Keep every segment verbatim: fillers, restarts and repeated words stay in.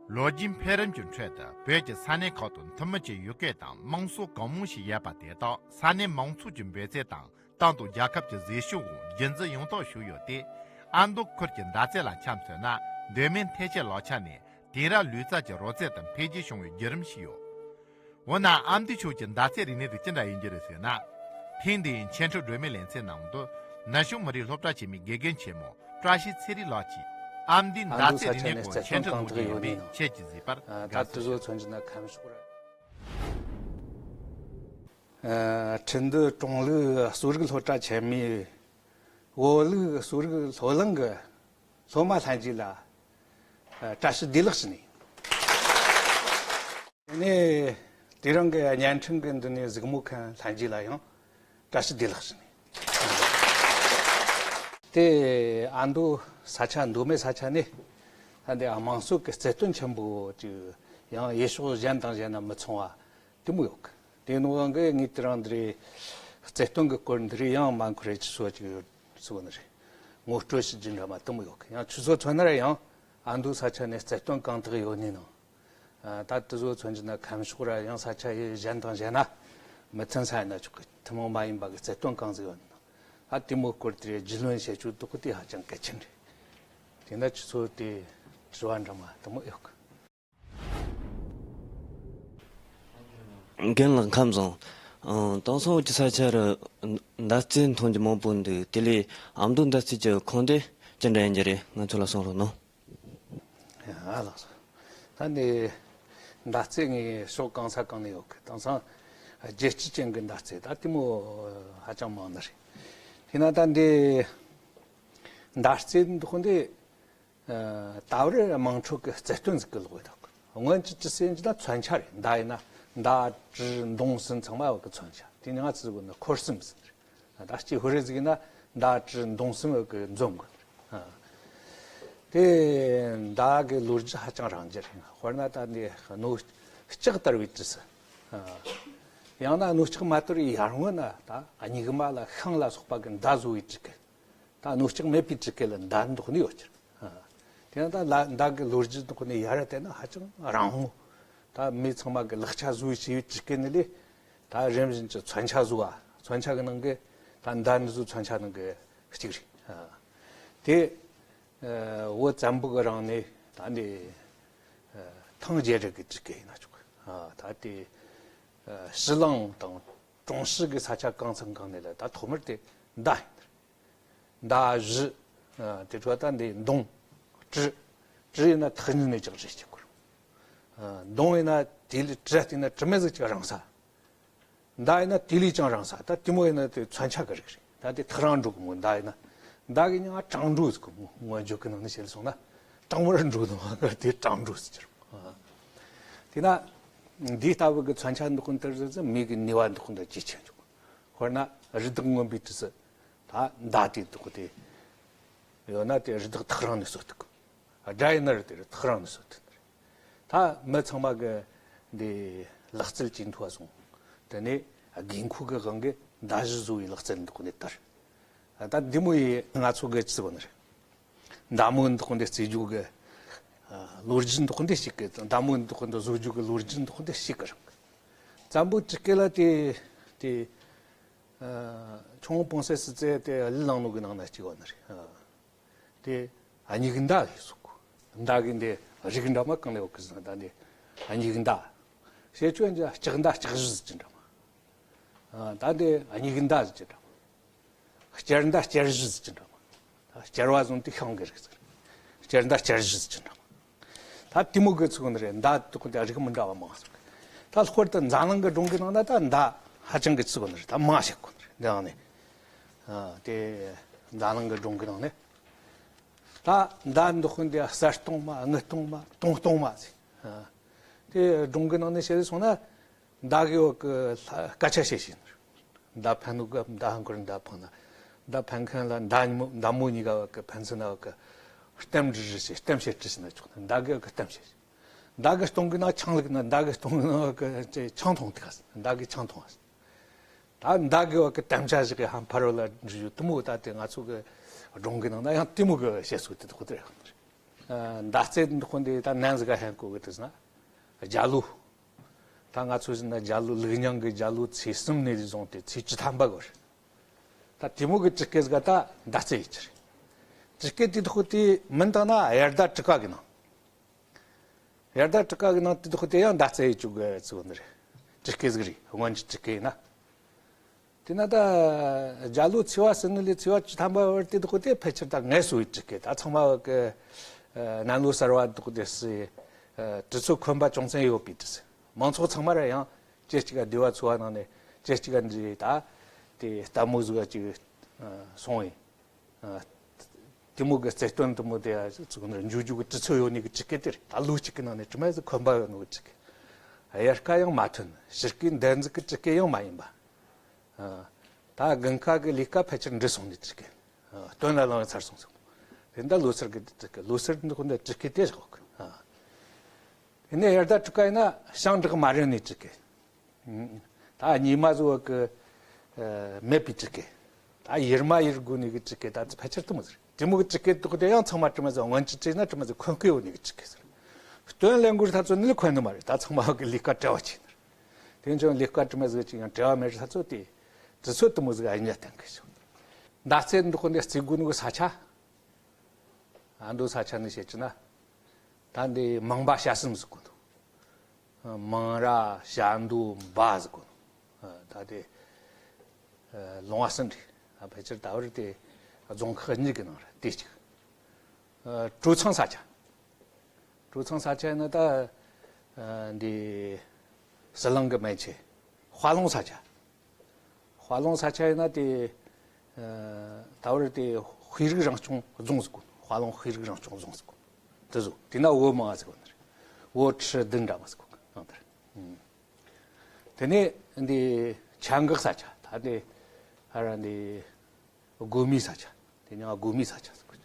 ལོ་རྒྱུས་འཕེལ་རིམ་གྱི་ཁྲོད་དུ། བོད་ཀྱི་ས་གནས་ཁག་ཏུ་ཐུན་མོང་གི་ཡུལ་སྐད་དང་དམངས་སྲོལ་གང་མང་ཞིག་ཡོད་པ་དེ་དག་ས་གནས་མང་ཚོགས་ཀྱི་འབོད་ཚིག་དང་། དང་ཐོག་རྒྱལ་ཁབ་ཀྱི་ཟིལ་ཤུགས་འོག་རྒྱུན་འཛིན་ཡོང་ཐབས་ཞུས་ཡོད་དེ། ཨ་མདོ་ཁུལ་གྱི་མདའ་རྩེད་ལ་འཁྱམས་སོང་ན། མདོ་སྨད་འཐེན་བྱེད་ལག་ཆ་ནས་དེང་རབས་ལུས་རྩལ་གྱི་རོལ་རྩེད་དུ་འཕེལ་རྒྱས་བྱུང་བའི་བརྒྱུད་རིམ་ཞིག་ཡོད། འོ་ན་ཨ་མདོའི་ཕྱོགས་ཀྱི་མདའ་རྩེད་རིག་གནས་དེ་ཅི་འདྲ་ཡིན་རྒྱུ་རེད་ཟེར་ན། ཐེངས་འདིའི་འཆད་ཁྲིད་སྒྲོན་མེའི་ལེ་ཚན་ནང་དུ། ནུབ་ཕྱོགས་མི་རིགས་སློབ་གྲྭ་ཆེན་མོའི་དགེ་རྒན་ཆེན་མོ་བཀྲ་ཤིས་ཚེ་རིང་ལགས་ཀྱིས་ཨ་མདོའི་མདའ་རྩེད་རིག་གནས་སྐོར་འཆད་ཁྲིད་གནང་རྒྱུ་ཡིན་པས་ཁྱེད་ཀྱིས་གཟིགས་པར། ཨ། ད་དགའ་བསུ་དེ་ཚོ་ཞུ། མཚོན་རྒྱུ་ན་ཁམས་ཕྱོགས་ར། ཨ། ཁྲིན་ཏུའུ་ཀྲུང་ལུགས་གསོ་རིག་སློབ་གྲྭ་ཆེན་མོའི་བོད་ལུགས་གསོ་རིག་སློབ་གླིང་གི་སློབ་མ་ལྷན་རྒྱས་ལ། ཨ། བཀྲ་ཤིས་བདེ་ལེགས་ཞུ་ནས། དེ་ནས་དེ་རིང་གི་བརྙན་འཕྲིན་གྱི་མདུན་ནས་གཟིགས་མོ་མཁན་ལྷན་རྒྱས་ལ་ཡང་བཀྲ་ཤིས་བདེ་ལེགས་ཞུ་ནས། དེ་ཨ་མདོ་ས་ཆ། མདོ་སྨད་ས་ཆ་ནས་ད་འདི་དམངས་སྲོལ་གྱི་རྩལ་བསྟོད་ཆེན་པོ་ཅིག་ཡང་ཡུལ་ཕྱོགས་གཞན་དང་གཞན་ན་མི་མཚུངས་པ་དེ་མོ་ཡོད་གི། དེ་ནང་གི་ངས་དེ་རིང་འདི་རེད། རྩལ་བསྟོད་ཀྱི་སྐོར་འདི་རེད། ཡང་མ་འཁོར་རེ་ཅི་སོ་ཅིག་ཡོད་སོ་ནི་རེད། ངོ་སྤྲོད་ཞུ་རྒྱུ་འདྲ་མ་དེ་མོ་ཡོད་གི། ཡང་ཁྱོད་ཚོ་མཚོན་ན་ར་ཡང་ཨ་མདོ་ས་ཆ་ནས་རྩལ་བསྟོད་གང་དག་ཡོད་ནི་ནང་། ཨ། ད་དེ་ཚོ་མཚོན་རྒྱུ་ན་ཁམས་ཕྱོགས་ར་ཡང་ས་ཆ་ཡུལ་གཞན་དང་གཞན་ན་མི་མཐུན་ས་ཡིན་ན་ཆོག་གི། ཐུན་མོང་མ་ཡིན་པ་གི་རྩལ་བསྟོད་གང་ཟིག་ཡོད་ན། ཨ། དེ་མོ་སྐོར་དེ་རྒྱུས་ལོན་བྱེད་ཆོག་འདུག་གི། དེ་ཧ་ཅང་གལ་ཆེན་རེད། དེ་ན་ཁྱོད་ཚོ་དེ་དྲི་བ་འདྲ་མ་དེ་མོ་ཡོད་གི། རྒན་ལགས་ཁམས་བཟང་། ཨང་། དེང་སང་བོད་ཀྱི་ས་ཆ་རུ་མདའ་རྩེད་མཐོང་རྒྱུ་མང་པོ་འདུག། དེ་ལས་ཨ་མདོ་མདའ་རྩེད་ཀྱི་ཁུངས་དེ་ཅི་འདྲ་ཡིན་རྒྱུ་རེད། ང་ཚོ་ལ་གསུང་རོགས་གནང་། ཨ། ལགས་སོ། ད་ནི་མདའ་རྩེད་ངས་ཕྱོགས་གང་ས་གང་ནས་ཡོད་གི། དེང་སང་རྒྱལ་སྤྱི་ཅན་གྱི་མདའ་རྩེད་ད་དེ་མོ་ཧ་ཅང་མང་ནི་རེད། དེས་ན་ད་འདི་མདའ་རྩེད་འདུག་འདི། ཨ། ད་བར་དམངས་ཁྲོད་ཀྱི་རྩལ་བསྟོད་ཟིག་གི་ལོག་ཡོད་དོ། སྔོན་གྱི་ཅི་ཟེར་རྒྱུ་ན་མཚོན་ཆ་རེད། མདའ་ཡིན་ན་མདའ་གྲི་མདུང་གསུམ་ཚང་མ་བ་གི་མཚོན་ཆ། དེ་ནི་ང་ཚོ་གི་ནི་འཁོར་གསུམ་ཟེར། ད་སྤྱི་ཧུ་རེ་ཟིག་ཡིན་ན་མདའ་གྲི་མདུང་གསུམ་བ་གི་འཛོམས་གི། ཨ། དེ་མདའ་གི་ལོ་རྒྱུས་ཧ་ཅང་རིང་རྒྱུ་རེད། དཔེར་ན་ད་ནི་སྣོད་ལྕགས་དར་བའི་དུས་སུ། ཨ། ཡང་ན་སྣོད་ལྕགས་མ་དར་བའི་ཡར་སྔོན་ན་ད་སྨྱུག་མ་ལ་ཤིང་ལ་སོགས་པ་གི་མདའ་བཟོ་བའི་གྲི་གུ། ད་སྣོད་ལྕགས་མེད་པའི་གྲི་གུ་ལ་མདའ་འདོགས་ནི་ཡོད་ཀྱི། ཨ། དེ་ན་ད་ལ་མདའ་གི་ལོ་རྒྱུས་འདོགས་ནི་ཡ་ར་བལྟས་ན་ཧ་ཅང་རིང་མོ། ད་མི་ཚང་མ་གི་ལག་ཆ་བཟོ་བའི་ཞེས་པའི་གྲི་གུ་ནི་ལས། ད་རིམ་བཞིན་གྱི་མཚོན་ཆ་བཟོ་བ། མཚོན་ཆ་གི་ནང་གི་ད་མདའ་འདི་ཚོ་མཚོན་ཆ་ནང་གི་གཅིག་རེད། ཨ། དེ། ཨ། བོད་བཙན་པོ་གི་རིང་ནས་ད་འདི། ཨ། ཐང་རྒྱལ་རབས་ཀྱི་གྲི་གུ་ཡིན་ན་ཆོག། ཨ། ད་དེ། ཨ། ཕྱི་གླིང་དང་ཀྲུང་ཕྱི་གི་ས་ཆ་གང་ས་གང་ནས་ལ་ད་ཐོག་མར་དེ་མདའ་ཡིན། མདའ་གཞུ། ཨ། དེ་འཕྲོ་ད་འདི་མདུང་། གྲི། གྲི་ཡིན་ན་ཐག་ཉུལ་ནས་ཀྱང་རེད་ཀྱི་གོ། ཨ། མདུང་ཡིན་ན་དེ་ལས་གྲི་བལྟས་ན་དྲི་མེད་ཟིག་ཅིག་རིང་ས། མདའ་ཡིན་ན་དེ་ལས་ཀྱང་རིང་ས། ད་དེ་མོ་ཡིན་ན་དེ་མཚོན་ཆ་གི་རིགས་རེད། ད་དེ་ཐག་རིང་འགྲོ་གི་མོ། མདའ་ཡིན་ན་མདའ་གི་མིང་ང་གྲང་འགྲོ་ཟེར་གི་མོ། སྔོན་བརྗོད་གི་ནང་ནས་བཤད་སོང་ན་གྲང་མོར་འགྲོ་ནོ་དེ་གྲང་འགྲོ་ཟེར་གྱི་རེད། ཨ། དེ་ན་འདི་ལྟ་བུ་གི་མཚོན་ཆ་འདི་ཁུན་དེར་ཟེར་ཟེར་མི་གི་ནུས་པ་འདི་ཁུན་དེ་ཇེ་ཆེ་འགྲོ་གི། དཔེར་ན་རི་དྭགས་རྔོན་པའི་དུས་སུ་ད་མདའ་དེ་འདི་ཁུན་དེ་ཡོད་ན་དེ་རི་དྭགས་ཐག་རིང་ནས་གསོད་ཐུབ་གི། དགྲ་ཡིན་ན་ར་དེ་ར་ཐག་རིང་ནས་གསོད་ཐུབ་ནི་རེད། ད་མི་ཚང་མ་གི་འདི་ལག་རྩལ་ཇེ་མཐོ་བ་སོང་། དེ་ནས་དགོས་མཁོ་གི་དབང་གིས་མདའ་གཞུ་བཟོ་བའི་ལག་རྩལ་འདི་ཁུན་དེ་དར། ད་འདི་མོ་ཡི་ང་ཚོ་གི་ཅི་ཟེར་གོ་ནི་རེད། མདའ་མོ་འདི་ཁུན་དེ་རྩེ་རྒྱུ་གི་ལོ་རྒྱུས་འདི་ཁུན་དེ་ཞིག་གི། མདའ་མོ་འདི་ཁུན་དེ་བཟོ་རྒྱུ་གི་ལོ་རྒྱུས་འདི་ཁུན་དེ་ཞིག་གི་རང་གི། བཙན་པོ་གྲི་གུ་ལ་དེ་དེ་ཨ་ཆུང་བོ་པོང་སེ་སི་ཙེ་དེ་གླུ་བླངས་ནོ་གི་ནང་ན་གཅིག་ཡོད་ནི་རེད། ཨ། དེ་སྨྱུག་མདའ་ལས་སོགས། མདའ་གི་འདི་རིགས་འདྲ་མ་གང་ལས་ཡོད་གི་ཟེར་ན། ད་འདི་སྨྱུག་མདའ། ཞེས་བརྗོད་ཀྱི་ལྕགས་མདའ་ལྕགས་གཞུ་ཟེར་གྱི་འདྲ་མ། ཨ། ད་འདི་སྨྱུག་མདའ་ཟེར་གྱི་འདྲ་མ། གཅར་མདའ་གཅར་གཞུ་ཟེར་གྱི་འདྲ་མ། ད་གཅར་བ་བཟུང་དེ་ཤིང་གི་རིགས་ཟེར། གཅར་མདའ་གཅར་གཞུ་ཟེར་གྱི་འདྲ་མ། ད་དེ་མོ་གི་ཚུགས་ནི་རེད། མདའ་དེ་ཁུན་དེ་རིགས་མི་འདྲ་བ་མང་ཟེར། ད་ལྷག་པར་དུ་འཛམ་གླིང་གི་སྒྲུང་གི་ནང་ན་ད་མདའ་ཧ་ཅང་གི་ཚུགས་ནི་རེད། ད་མང་ཞིག་གོ་ནི་རེད། འདི་ནང་ནས། ཨ། དེ་འཛམ་གླིང་གི་སྒྲུང་གི་ནང་ནས། ད་མདའ་འདི་ཁུན་དེ་གསེར་སྟོང་མ། དངུལ་སྟོང་མ། དུང་སྟོང་མ་ཟེར། ཨ། དེ་སྒྲུང་གི་ནང་ནས་བཤད་སོང་ན། མདའ་གི་འོག་གི་སྐད་ཆ་བཤད་བཞིན་རེད། མདའ་འཕེན་ནོ་གི། མདའ་ཧང་གོར་མདའ་འཕངས་ན། མདའ་འཕེན་མཁན་ལ་མདའ་མོ། མདའ་མོ་གཉིས་ཀ་འོག་གི་ཕན་ཚུན་ན་འོག་གི་གཏམ་འདྲི་རེ་བྱེད། གཏམ་བཤད་རེ་བྱེད་ན་ཆོག་ནི། མདའ་གི་འོག་གི་གཏམ་བཤད། མདའ་གི་ལྟོང་གི་ནང་ཆང་བླུགས་ན། མདའ་གི་ལྟོང་གི་ནང་འོག་གི་ཆང་འཐུང་ཐུབ་ག། མདའ་གི་ཆང་འཐུང་ག། ད་མདའ་གི་འོག་གི་དམ་བཅའ་བཞག་གི་ཧམ་ཕ་རོལ་ལ་འགྲུལ་རྒྱུ་དེ་མོ། ད་དེ་ང་ཚོ་གི་སྒྲུང་གི་ནང་ན་ཡང་དེ་མོ་གི་བཤད་སྲོལ་དེ་དག་དེ་རེད། མདའ་རྩེད་འདི་ཁོ་འདི་ད་ནན་ཟིག་ག་ཧན་གོ་གི་དུ་ཟེར་ན། རྒྱ་ལོ། ད་ང་ཚོ་ཟེར་ན་རྒྱ་ལོ་ལུགས་རྙིང་གི་རྒྱ་ལོ་ཚེས་གསུམ་ནས་བཟུང་སྟེ་ཚེས་བཅུ་ཐམ་པ་བར། ད་དེ་མོ་གི་དྲི་སྐད་ཟིག་ག་ད་མདའ་རྩེད་ཡི་ཆི་རེད། དྲི་སྐད་དེ་ཐོག་དེ་མིན་བཏང་ན་དབྱར་ཟླ་དྲུག་པ་གི་ནང་། དབྱར་ཟླ་དྲུག་པ་གི་ནང་དེ་ཐོག་དེ་ཡང་མདའ་རྩེད་ཡི་བཅུག་གི་ཚུགས་ནི་རེད། དྲི་སྐད་ཟིག་རེད། སྔོན་གྱི་དྲི་སྐད་ཡིན་ན། དེ་ན་ད་རྒྱ་ལོ་ཚེས་པ་གསུམ་ནས་ལས་ཚེས་པ་བཅུ་ཐམ་པ་བར་དེ་ཐོག་དེ་ཕལ་ཆེར་ད་ངལ་གསོ་ཡི་དྲི་སྐད། ད་ཚང་མ་གི་ནན་ལོ་གསར་བ་ཐོག་དེ་སི་དུས་ཚོད་འཁོན་པ་ཅུང་ཙམ་ཡོད་པའི་དུས་སུ། མང་ཚོགས་ཚང་མ་ར་ཡང་ཅེ་གཅིག་ག་སྡེ་བ་ཚོ་བ་ནང་ནས་ཅེ་གཅིག་ག་འདི་ད་དེ་ལྟད་མོ་ཟིག་ག་ཅིག་སོང་ཡིན། དེ་མོ་གི་རྩེད་སྟོན་དེ་མོ་དེ་ཚུགས་ནས་འཇུ་འཇུ་གི་དུས་ཚོད་ཡོད་ནི་གི་དྲི་སྐད་དེ་རེད། ད་ལོ་གཅིག་གི་ནང་ནས་དྲི་མ་ཟིག་འཁོན་པ་ཡོད་ནོ་གི་དྲི་སྐད། དབྱར་ཁ་ཡང་མ་ཐོན། ཕྱི་སྐད་འདན་ཟིག་གི་དྲི་སྐད་ཡང་མ་ཡིན་པ། ད་དགུན་ཁ་གི་ལས་ཀ་ཕལ་ཆེར་འགྲིག་སོང་ནི་དྲི་སྐད། སྟོན་ལ་ལངས་ཚར་སོང་ཟིག། དེ་འདྲ་ལོ་སར་གི་དྲི་སྐད། ལོ་སར་འདི་ཁོ་འདི་དྲི་སྐད་དེ་བཞག་གི། དེ་ནས་དབྱར་ཟླ་དྲུག་པ་ཡིན་ན་ཞིང་འབྲོག་མ་རན་ནི་དྲི་སྐད། ད་ཉི་མ་ཟོ་གི་མེད་པའི་དྲི་སྐད། ད་ཡུར་མ་ཡུར་དགོས་ནི་གི་དྲི་སྐད། ད་ཕལ་ཆེར་དེ་མོ་ཟེར། དེ་མོ་གི་དྲི་སྐད་དེ་ཁོ་དེ་ཡང་ཚང་མ་དྲི་མ་ཟེར། སྔོན་གྱི་དྲི་ན་དྲི་མ་ཟེར། འཁོན་སྐད་ཡོད་ནི་གི་དྲི་སྐད་ཟེར། སྟོན་ལས་འགོར་ད་ཚོ་ནི་ལ་འཁོན་ནི་མ་རེད། ད་ཚང་མ་གི་ལས་ཀ་བྲེལ་བ་ཆེ་ནི་རེད། དེ་འཕྱོང་ལས་ཀ་དྲི་མ་ཟེར་ཅིག་ཡང་བྲེལ་བ་མེད་རེད། ད་ཚོ་དེ་དུས་ཚོད་དེ་མོ་ཟིག་ཨ་ཉ་བསྟན་གི་ཞོག། མདའ་རྩེད་འདི་ཁོ་འདི་རྩེད་དགོས་ནི་གི་ས་ཆ། ཨ་མདོ་ས་ཆ་ནས་བཤད་ཀྱི་ན། ད་འདི་མང་བ་བྱ་གསུམ་ཟེར་གོ་འདུག། མང་ར་བྱ་མདོ་འབའ་ཟེར་གོ་འདུག། ད་དེ་ལུང་བ་གསུམ་རེད། ཕལ་ཆེར་ད་བར་དེ་རྫོང་ཁག་གཉིས་ཀྱི་ནང་ར་དེ་གཅིག། གྲོ་ཚང་ས་ཆ། གྲོ་ཚང་ས་ཆ་ནི་ད་འདི་ཟི་ལིང་གི་མན་ཆད། དཔའ་ལུང་ས་ཆ། དཔའ་ལུང་ས་ཆ་ཡིན་ན་དེ་ད་བར་དེ་དཔེ་རིག་རང་སྐྱོང་རྫོང་ཟེར་གོ། དཔའ་ལུང་དཔེ་རིག་རང་སྐྱོང་རྫོང་ཟེར་གོ། དེ་ཟོ་དེ་ན་བོད་མང་ཟེར་གོ་ནི་རེད། བོད་ཁྲི་བདུན་འདྲ་མ་ཟེར་གོ་གང་ལྟར། དེ་ནས་འདི་ཆ་འགག་ས་ཆ། ད་དེ་ཧ་ར་འདི་སྒོ་མིའི་ས་ཆ། དེ་ནས་སྒོ་མིའི་ས་ཆ་ཟེར་གོ།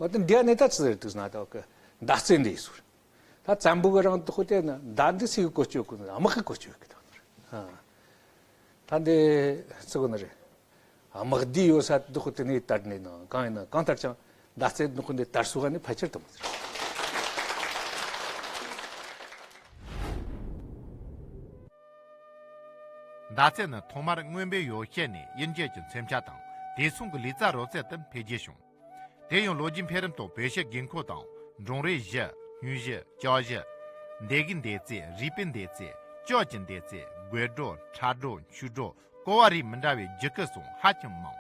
འོ་དེ་འདི་ནས་ད་ཅི་ཟེར་འདུག་ཟེར་ན་ད་གི་མདའ་རྩེད་འདི་ཡིན་ཟེར། ད་བཙན་པོ་གི་རིང་དུ་ཁོ་དེ་ནི་མདའ་འདི་སུ་གི་བཀོལ་སྤྱོད་གོ་ནི། དམག་གི་བཀོལ་སྤྱོད་གི་ད་ནི་རེད། ད་འདི་ཟེར་གོ་ནི་རེད། དམག་སྡེ་ཡོད་ས་དེ་ཁོ་དེ་ནས་དར་ནས་ནང་གང་ཡིན་ན་གང་ལྟར་ཀྱང་མདའ་རྩེད་དེ་ཁོ་འདི་དར་སོ་ག་ནི་ཕལ་ཆེར་དུ་མ་ཟེར། མདའ་རྩེད་ནི་ཐོག་མར་རྔོན་པས་ཡོ་བྱད་ནས་དབྱིན་སྐད་ཀྱི་མཚོན་ཆ་དང་དེ་མཚུངས་ཀྱི་ལུས་རྩལ་རོལ་རྩེད་དུ་འཕེལ་རྒྱས་བྱུང་། དེ་ཡང་ལོ་རྒྱུས་འཕེལ་རིམ་དང་བོད་གཞས་དགོས་མཁོ་དང་འབྲོང་རུས་གཞི། སྨྱུག་གཞི། ལྕགས་གཞི། འདེད་གི་འདེད་རྩེད། རུས་པའི་འདེད་རྩེད། ལྕགས་ཀྱི་འདེད་རྩེད། རྒོད་སྒྲོ། ཁྲ་སྒྲོ། མཆུ་སྒྲོ། ཀོ་བ་རིགས་མི་འདྲ་བའི་རྒྱུད་སྐུད་སོགས་ཧ་ཅང་མང་།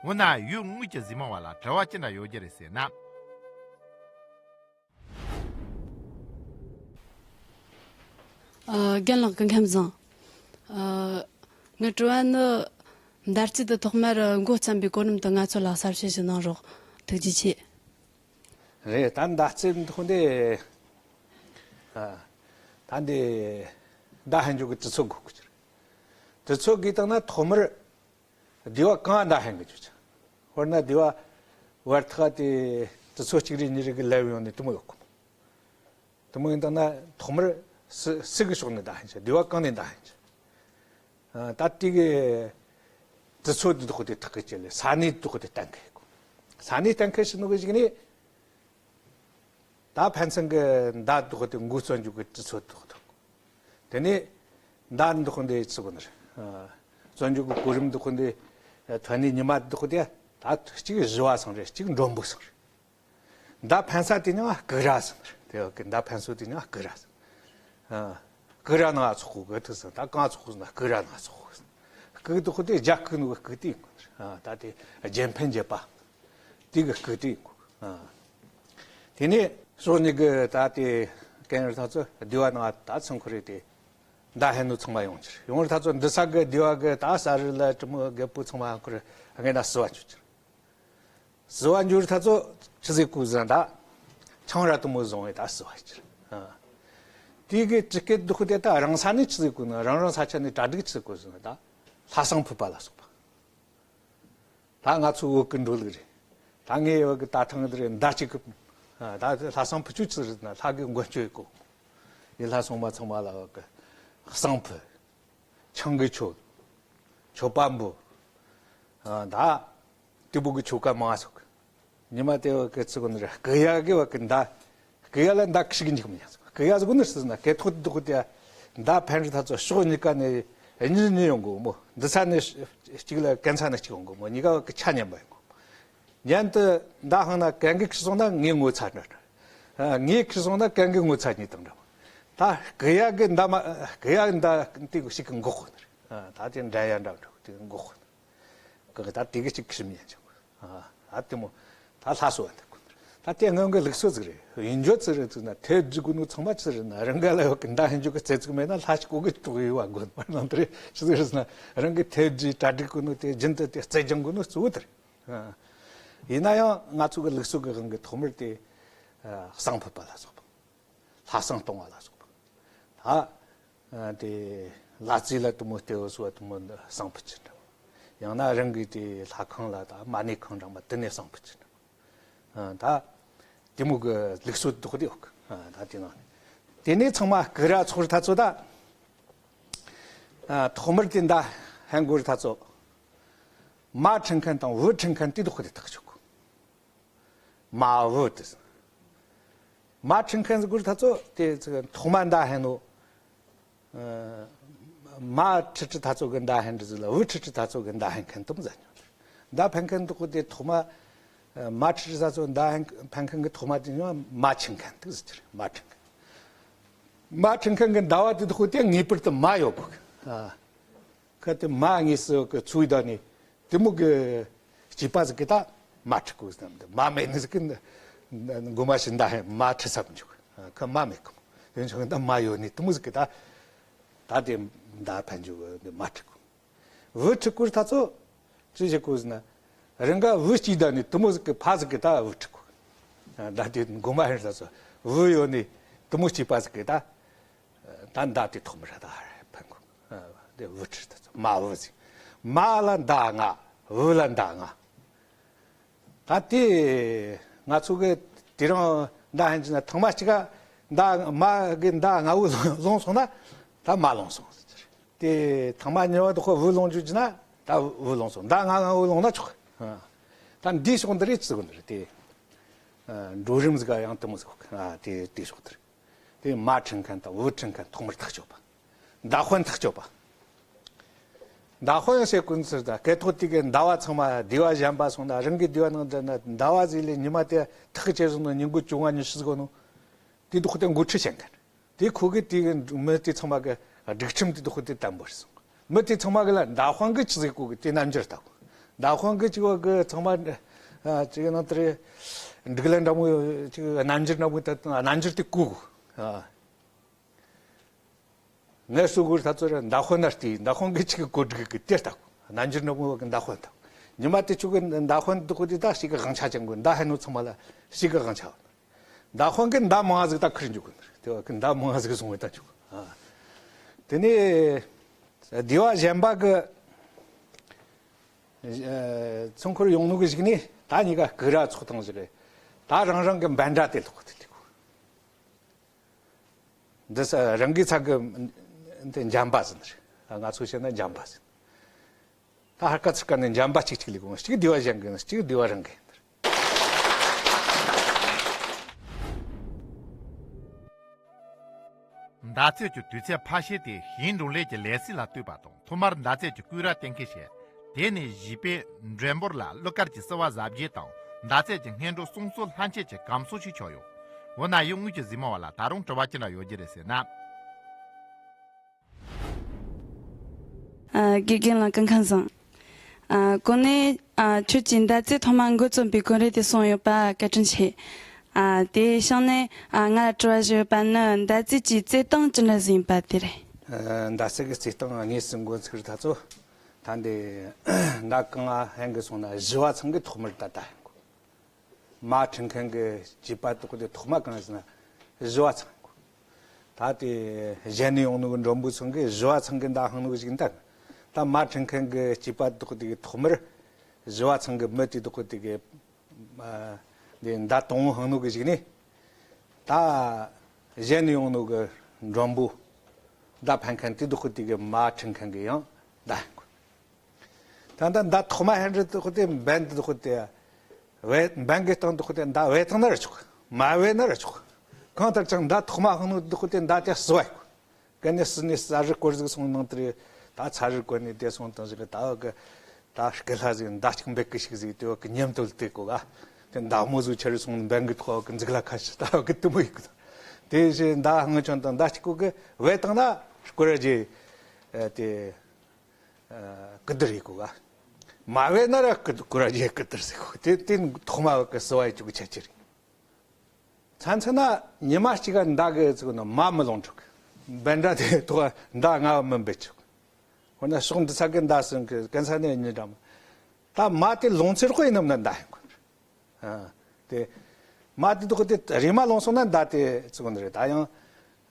འོ་ན་ཡུལ་དངོས་ཀྱི་གཟིགས་མོ་བ་ལ་དྲི་བ་ཅི་འདྲ་ཡོད་རྒྱུ་རེད་ཟེར་ན། ཨ། རྒན་ལགས་སྐུ་ཁམས་བཟང་། ཨ། ངའི་དྲི་བ་ནི། མདའ་རྩེད་དུ་ཐོག་མར་འགོ་བརྩམས་པའི་གོ་རིམ་དེ་ང་ཚོ་ལ་གསལ་བཤད་ཞིག་གནང་རོགས། ཐུགས་རྗེ་ཆེ། རེད། ད་མདའ་རྩེད་འདི་ཁོ་འདི། ཨ། ད་འདི་མདའ་འཕེན་རྒྱུ་གི་དུས་ཚོད་དགོས་ཀྱི་རེད། དུས་ཚོད་དགོས་བཏང་ན་ཐོག་མར། སྡེ་བ་གང་མདའ་འཕེན་གི་བཅུག་ཅིང་། དཔེར་ན་སྡེ་བ་བར་ཐག་དེ་དུས་ཚོད་གཅིག་རེ་གཉིས་རེ་གི་ལེབ་ཡོང་ནས་དེ་མོ་ཡོད་གོ། དེ་མོ་ཡིན་དང་ན་ཐོག་མར་སུ་སུ་གི་ཕྱོགས་ནས་མདའ་འཕེན་ཅིང་། སྡེ་བ་གང་ནས་མདའ་འཕེན་ཅིང་། ཨ། ད་དེ་གི་དུས་ཚོད་དེ་དོག་དེ་ཐག་གི་བཅད་ལས་ས་གནས་དོག་དེ་གཏན་འཁེལ་གོ། ས་གནས་གཏན་འཁེལ་ཞིག་ནོ་གི་གཞུག་ནས། ད་ཕན་ཚུན་གྱི་མདའ་དོག་དེ་འགོ་རྩོམ་རྒྱུ་གི་དུས་ཚོད་དོག་དོག། དེ་ནས་མདའ་དོག་འདི་ཚུགས་ནར། རྩོམ་རྒྱུ་གི་གོ་རིམ་དོག་འདི་ཐོན་ནས་ཉི་མ་དོག་དེ་ད་གཅིག་བཞི་བ་སང་རེད། གཅིག་མགྲོན་པོ་སང་རེད། མདའ་ཕན་ས་དེ་ནི་སྐུག་ར་སང་རེད། དེ་གི་མདའ་ཕན་ས་དེ་ནི་སྐུག་ར་སང་། སྐུག་ར་ནང་ཚོགས་གོ་གི་དུས་སང་ད་གང་ཚོགས་སང་སྐུག་ར་ནང་ཚོགས་གོ། སྐུག་དོག་དེ་རྒྱ་སྐུག་ནོ་གི་སྐུག་དེ་ཡིན་གོ། ད་དེ་རྒྱན་ཕན་རྒྱས་པ། དེ་གི་སྐུག་དེ་ཡིན་གོ། དེ་ནས་ཕྱོགས་གཉིས་ཀྱི་ད་དེ་སྐད་ཡར་ཐག་ཚོ་སྡེ་བ་ནང་ད་ཚང་ཁོ་རེ་དེ་མདའ་འཕེན་ནོ་ཚང་མ་ཡོང་ཕྱིར། ཡོང་ར་ཐག་ཚོ་འདི་ས་གི་སྡེ་བ་གི་ད་ས་རི་ལ་གྲི་མོ་རྒད་པོ་ཚང་མ་ཁོ་རེ་ངས་ན་བསུ་བ་འཇུ་ཕྱིར། བསུ་བ་འཇུ་ར་ཐག་ཚོ་ཆི་ཟིག་གོ་ཟེར་ན་ད་ཆང་ར་དེ་མོ་བཟུང་བས་ད་བསུ་བ་ཕྱིར། དེ་གི་དྲི་སྐད་དོག་དེ་ད་རང་ས་ནས་ཆི་ཟིག་གོ་ན། རང་རང་ས་ཆ་ནས་གྲ་སྒྲིག་ཆི་ཟིག་གོ་ཟེར་ན་ད་ལྷ་བསང་ཕུད་པ་ལ་སོགས་པ། ད་ང་ཚོ་བོད་ཀྱི་འགྲོ་ལུགས་རེད། ད་ངའི་བོད་ཀྱི་ད་ཐང་འདི་རེད། མདའ་གཅིག་གི་ད་ལྷ་བསང་ཕུད་ཆོག་ཆི་རེད་ན་ལྷ་གི་མགོན་སྐྱོབ་ཡེ་གོ། ཡི་ལྷ་སྲུང་མ་ཚང་མ་ལ་བོད་ཀྱི་བསང་ཕུད། ཆང་གི་མཆོད། མཆོད་པ་འབུལ། ད་དེ་བོད་ཀྱི་ཆོ་ག་མང་ང་སོགས། ཉི་མ་དེ་བ་གི་ཚིག་གོ་ནི་རེད། སྐུ་ཡ་གི་བ་གི་མདའ། སྐུ་ཡ་ལ་མདའ་ཁྲི་གི་འཇིག་མི་ཉག་སྐུ་ཡ་ཟིག་གོ་ནི་སི་ན་སྐད་ཐོག་དེ་ཐོག་དེ་མདའ་འཕེན་རི་ཐ་ཚོ་ཕྱོགས་གཉིས་ཀ་ནས་གཉིས་གཉིས་ཡོང་གོ་མོ། འདི་ས་ནས་གཅིག་ལ་གན་ས་ནས་གཅིག་ཡོང་གོ་མོ། གཉིས་ཀ་བ་གི་ཆ་མཉམ་པ་ཡོང་གོ། མཉམ་དུ་མདའ་འཕངས་ན་གན་གི་ཁྲི་སོང་ན་ངའི་ངོ་ཚ་འདྲ། ངའི་ཁྲི་སོང་ན་གན་གི་ངོ་ཚ་གཉིས་དང་འདྲ། ད་སྐུ་ཡ་གི་མདའ་མ་སྐུ་ཡ་གི་མདའ་དེ་གི་ཞིག་གི་འགོག་གོ་ནི་རེད། ད་དེ་འདྲ་ཡ་འདྲ་འདྲ་དེ་འགོག་གོ་ནི། གི་ད་དེ་གི་གཅིག་གི་ཞིམ་ཡན་ཆོག་ཨ་དེ་མོ་ད་ལྷ་སོ་བ་འདི་ཀུན། ད་དེ་སྔོན་གི་ལུགས་སྲོལ་ཟིག་རེད། ཡིན་འཇོ་ཙི་རེད་ཙི་ན་ཐེ་ཇི་གུ་ནུ་ཚང་མ་ཙི་རེད་ན་རང་ག་ལ་ཡོད་གི་མདའ་ཧན་འཇོ་གི་རྩེ་ཙིག་མེད་ན་ལྷ་ཞིག་གོ་གི་ཅོག་ཡོད་བ་དགོན་པར་ནང་དེ་རེད། ཅི་ཟིག་རེད་ན་རང་གི་ཐེ་ཇི་གྲ་སྒྲིག་གུ་ནུ་དེ་རྒྱུན་དུ་དེ་རྩེ་ལྗང་གུ་ནུ་གཙོ་བོ་དེ་རེད། ཡིན་ན་ཡང་ང་ཚོ་གི་ལུགས་སྲོལ་གི་དབང་གི་ཐོག་མར་དེ་བསང་ཕུད་པ་ལ་སོགས་པ། ལྷ་བསང་གཏོང་བ་ལ་སོགས་པ། ད་དེ་ལ་རྩིས་ལ་དུ་མོ་སྟེ་བོ་སོ་བ་དུ་མོ་བསང་ཕུད་ཅི་འདྲ། ཡང་ན་རང་གི་དེ་ལྷ་ཁང་ལ་ད་མ་ཎི་ཁང་འདྲ་མ་དེ་ནས་བསང་ཕུད་ཅི་འདྲ། ད་དེ་མོ་གི་ལུགས་སྲོལ་དུ་དེ་ཡོད་གི། ད་དེ་ནང་དེ་ནས་ཚང་མ་སྐུ་ར་ཚོགས་ར་ཐ་ཚོ་ད་ཐོག་མར་དེ་མདའ་ཧན་གོ་ར་ཐ་ཚོ་མ་ཁྲི་མཁན་དང་བུ་ཁྲི་མཁན་དེ་དུ་དེ་ཐག་ཆོད་གོ། མ་བུ་དེ། མ་ཁྲི་མཁན་ཟིག་གུར་ཐ་ཚོ་དེ་ཐོག་མ་མདའ་ཧན་ནོ། མ་ཁྲི་ཁྲི་ཐ་ཚོ་གི་མདའ་ཧན་འདྲ་ཟིག་ལ་བུ་ཁྲི་ཁྲི་ཐ་ཚོ་གི་མདའ་ཧན་མཁན་དུ་མ་ཟ་ཉོ། མདའ་འཕེན་མཁན་དུ་ཁོ་དེ་ཐོག་མ་མ་ཁྲི་ཁྲི་ཐ་ཚོ་མདའ་ཧན་འཕེན་མཁན་གི་ཐོག་མ་དེ་ཉོ་མ་ཁྲི་མཁན་དུ་ཟེར་གི་རེད། མ་ཁྲི་མཁན། མ་ཁྲི་མཁན་གི་མདའ་བ་དེ་དུ་ཁོ་དེ་ངེས་པར་དུ་མ་ཡོད་གོ། ཁ་དེ་མ་ངེས་སུ་གི་ཚུལ་ད་ནི་དེ་མོ་གི་སྐྱེས་པ་ཟིག་གི་ད་མ་ཁྲི་གོ་ཟེར་ནམ་དེ་མ་མེད་ནི་ཟིག་གི་མགོ་མ་ཤི་མདའ་ཧན་མ་ཁྲི་སབ་འཇུག་ཁ་མ་མེད་གོ། དེ་ཆོག་ད་མ་ཡོད་ནི་དེ་མོ་ཟིག་གི་ད་ད་དེ་མདའ་འཕེན་འཇུག་གི་མ་ཁྲི་གོ། བུ་ཁྲི་གོ་ཐ་ཚོ་ཅི་ཞིག་གོ་ཟེར་ན་རང་ག་བུ་སྐྱེས་ད་ནི་དེ་མོ་ཟིག་གི་ཕ་ཟིག་གི་ད་བུ་ཁྲི་གོ། ད་དེ་མགོ་མ་ཧན་ཐ་ཚོ་བུ་ཡོད་ནི་དེ་མོ་སྐྱེས་པ་ཟིག་གི་ད། ད་མདའ་དེ་ཐོག་མར་ད་འཕེན་གོ། དེ་བུ་ཁྲི་ཐ་ཚོ་མ་བུ་ཟིག་མ་ལ་མདའ་ལྔ། བུ་ལ་མདའ་ལྔ། ད་དེ་ང་ཚོ་གི་དེ་རིང་མདའ་ཧན་གྱི་ན་ཐང་མ་གཅིག་ག་མདའ་མ་གི་མདའ་ལྔ་བོ་ལོང་སོང་ན་ད་མ་ལོང་སོང་། དེ་ཐང་མ་ཉེ་བ་དུ་ཁོ་བུ་ལོང་རྒྱུ་གྱི་ན་ད་བུ་ལོང་སོང་། མདའ་ལྔ་ལྔ་བོ་ལོང་ན་ཆོག་ད་འདིའི་ཕྱོགས་འདི་རེད་ཅི་གོ་འདི་རེད་དེ། འགྲོ་རིམ་ཟིག་ག་ཡང་དེ་མོ་ཟིག་གོ། དེ་དེ་ཕྱོགས་འདི་རེད། དེ་མ་ཁྲིམས་མཁན་དང་བུ་ཁྲིམས་མཁན་ཐོག་མར་ཐག་གཅོད་པ། མདའ་དཔོན་ཐག་གཅོད་པ། མདའ་དཔོན་ཟེར་ཀུན་ཚར་ད་སྐད་ཐོག་དེ་གའི་མདའ་བ་ཚང་མ་སྡེ་བ་གཞན་པ་སོང་ན་རང་གི་སྡེ་བ་ནང་འདྲ་ན་མདའ་བ་ཟིག་ལས་ཉི་མ་དེ་ཐག་བཅད་སོང་ན་ཉིན་གུང་བཅོ་ལྔ་ཉི་ཤུ་ཟིག་གོ་ནོ། དེ་དུ་ཁོ་དེ་འགོ་ཁྲིད་བྱེད་མཁན། དེ་ཁོ་གི་དེ་གི་མི་དེ་ཚང་མ་གི་སྒྲིག་ཁྲིམས་དེ་དུ་ཁོ་དེ་བརྟན་པོ་རེད་སོང་། མི་དེ་ཚང་མ་གི་ལ་མདའ་དཔོན་གི་ཅི་ཟིག་གོ་གི་དེ་རྣམ་འགྱུར་ལྟ་གོ། མདའ་དཔོན་གི་ཅི་གོ་གི་ཚང་མ་ཅི་གི་ནང་དེ་རེད། འགྲིག་ལན་འདྲ་མོ་ཅི་གི་རྣམ་འགྱུར་འདྲ་མོ་ད་རྣམ་འགྱུར་དེ་གོ་གོ། ངས་སུ་གུར་ཐ་ཚོ་ར་མདའ་དཔོན་ན་བལྟས། མདའ་དཔོན་གི་ཅིག་གི་གོ་སྒྲིག་གི་དེ་ལྟ་གོ། རྣམ་འགྱུར་འདྲ་མོ་གི་མདའ་དཔོན་དང་། ཉི་མ་དེ་ཆུ་གི་མདའ་དཔོན་དུ་གོ་དེ་ད་ཞིག་གི་དབང་ཆ་ཅན་གོ། མདའ་ཧན་ནོ་ཚང་མ་ལ་ཞིག་གི་དབང་ཆ། མདའ་དཔོན་གི་མདའ་མང་ཟིག་ད་ཁུར་འཇུག་གོ། དེ་བ་གི་མདའ་མང་ཟིག་སོང་བའི་ད་འཇུག་གོ། དེ་ནས་སྡེ་བ་གཞན་པ་གི་ཚོང་འཁོར་ཡོང་ནོ་གི་ཞིག་ནི་ད་གཉིས་ཀ་སྐུ་ར་ཚོགས་ཐང་ཞིག་རེད། ད་རང་རང་གི་འབན་འདྲ་དེ་ལོག་གོ་དེ་དེ་གོ། འདི་ས་རང་གི་ཚང་གི་འདི་འཇམ་པ་ཟིན་རེད། ང་ཚོ་བཤད་ན་འཇམ་པ་ཟིན། ད་ཧར་ཀ་ཚུར་ཀ་ནས་འཇམ་པ་གཅིག་གཅིག་ལས་གོང་གཅིག་སྡེ་བ་གཞན་གི་གཅིག་སྡེ་བ་རང་གི། མདའ་རྩེད་ཀྱི་དུས་ཚོད་ཕལ་ཆེར་དེ་ཞིང་འབྲོག་ལས་ཀྱི་ལས་གསོ་ལ་ལྟོས་པ་དང་ཐོག་མར་མདའ་རྩེད་ཀྱི་སྐུད་ར་གཏན་འཁེལ་བྱས། དེ་ནས་བཞི་པའི་མགྲོན་འབོར་ལ་གླུ་གར་གྱི་བསུ་བ་གཟབ་རྒྱས་དང་མདའ་རྩེད་ཀྱི་སྔོན་འགྲོ་གསུང་གསོལ་ལྷན་སྐྱེས་ཀྱི་སྐམ་སོ་ཞིག་ཆགས་ཡོད། འོ་ན་ཡུལ་དངོས་ཀྱི་གཟིགས་མོ་བ་ལ་ད་རུང་དྲི་བ་ཅི་འདྲ་ཡོད་རྒྱུ་རེད་ཟེར་ན། ཨ། དགེ་རྒན་ལགས་སྐུ་ཁམས་བཟང་། ཨ། གོང་ནས་ཨ་ཁྱོད་ཀྱིས་མདའ་རྩེད་ཐོག་མ་འགོ་རྩོམ་པའི་གོ་རིམ་དེ་གསུངས་ཡོད་པ་བཀའ་དྲིན་ཆེ། ཨ། དེའི་གཞུག་ནས་ཨ་ང་ལ་དྲི་བ་ཞིག་ཡོད་པ་ནི་མདའ་རྩེད་ཀྱི་རྩེད་སྟངས་ཅི་འདྲ་ཟིག་ཡིན་པ་དེ་རེད། ཨ། མདའ་རྩེད་ཀྱི་རྩེད་སྟངས་དངོས་སུ་འགོ་ཚུགས་ད་ཚོ་ད་འདི་མདའ་གང་ང་ཧན་གི་སོང་ན་བཞི་བ་ཚང་གི་ཐོག་མར་ད་ད་ཧན་གོ། མ་ཁྲིམས་མཁན་གི་སྐྱེས་པ་དོག་དེ་ཐོག་མ་གང་ཟེར་ན་བཞི་བ་ཚང་གོ། ད་དེ་གཞན་ནས་ཡོང་ནོ་གི་མགྲོན་པོ་ཚང་གི་བཞི་བ་ཚང་གི་མདའ་འཕངས་ནོ་གི་ཞིག་འདུག་ད་མ་ཁྲིམས་མཁན་གི་སྐྱེས་པ་དོག་དེ་གི་ཐོག་མར་བཞི་བ་ཚང་གི་མི་དེ་དོག་དེ་གི་ཨ་དེ་མདའ་དང་པོ་འཕངས་ནོ་གི་ཞིག་ནི་ད་གཞན་ནས་ཡོང་ནོ་གི་མགྲོན་པོ་མདའ་འཕེན་མཁན་དེ་དོག་དེ་གི་མ་ཁྲིམས་མཁན་གི་ཡང་མདའ་འཕེན་གོ། ད་ལྟ་མདའ་ཐོག་མ་ཧན་རི་དོག་དེ་འབན་དེ་དོག་དེ་ བས་འབེན་གི་སྟེང་དུ་ཁོ་དེ་མདའ་བས་བཏང་ན་ར་ཆོག་མ་བས་ན་ར་ཆོག་གང་ལྟར་ཀྱང་མདའ་ཐོག་མ་འཕངས་ནོ་དུ་ཁོ་དེ་མདའ་དེ་བསུ་བ་ཡོད། གན་ནས་བསུ་ནས་ས་རི་སྐོར་ཟིག་སོང་ནང་དེ་རེད། ད་ཚ་རི་སྐོར་ནས་དེ་སོང་དང་ཟིག་ད་བ་གི་ད་སྐད་ལྷ་ཟིག་མདའ་གཅིག་འབེད་གི་ཞིག་ཟིག་དེ་བ་གི་ཉམས་དོལ་དེ་གོ་ག་དེ་མདའ་མོ་ཟིག་ཆེ་རུ་སོང་འབེན་གི་ཐོག་གི་འཛུགས་ལ་ཁ་ཤི་ད་བ་གི་དུ་མོ་ཡིག་གི་དེ་བཞིན་མདའ་ཧང་ཆོན་དང་མདའ་གཅིག་གོ་གི་བས་བཏང་ན་སྐོར་ར་རྗེས་དེ། ཀི་དིར་ཡི་གོ་ག་མ་བས་ན་ར་ཀི་ཀུ་ར་རྗེ་ཀི་དིར་ཟེར་གོ་དེ་དེ་ཐོག་མ་བ་གི་བསུ་བ་ཡི་ཅུ་གི་ཆ་ཅི་རེད། ཚན་ཚན་ན་ཉི་མ་གཅིག་ག་མདའ་གི་ཚིག་ན་མ་མི་ལོང་ཕྲུག་འབན་འདྲ་དེ་ཐོག་མདའ་ང་བ་མི་འབད་ཆོག་ཧོ་ན་ཕྱོགས་འདི་ཚ་གི་མདའ་སུན་གི་གན་ས་ནས་ཉི་འདྲ་མ་ད་མ་དེ་ལོང་ཚེར་ཁོ་ཡིན་ནམ་ན་མདའ་ཡིན་གོ་ཨ། དེ། མ་དེ་དུ་དེ་རེ་མ་ལོང་སོང་ན་མདའ་དེ་ཚུགས་ནི་རེད། ད་ཡང་།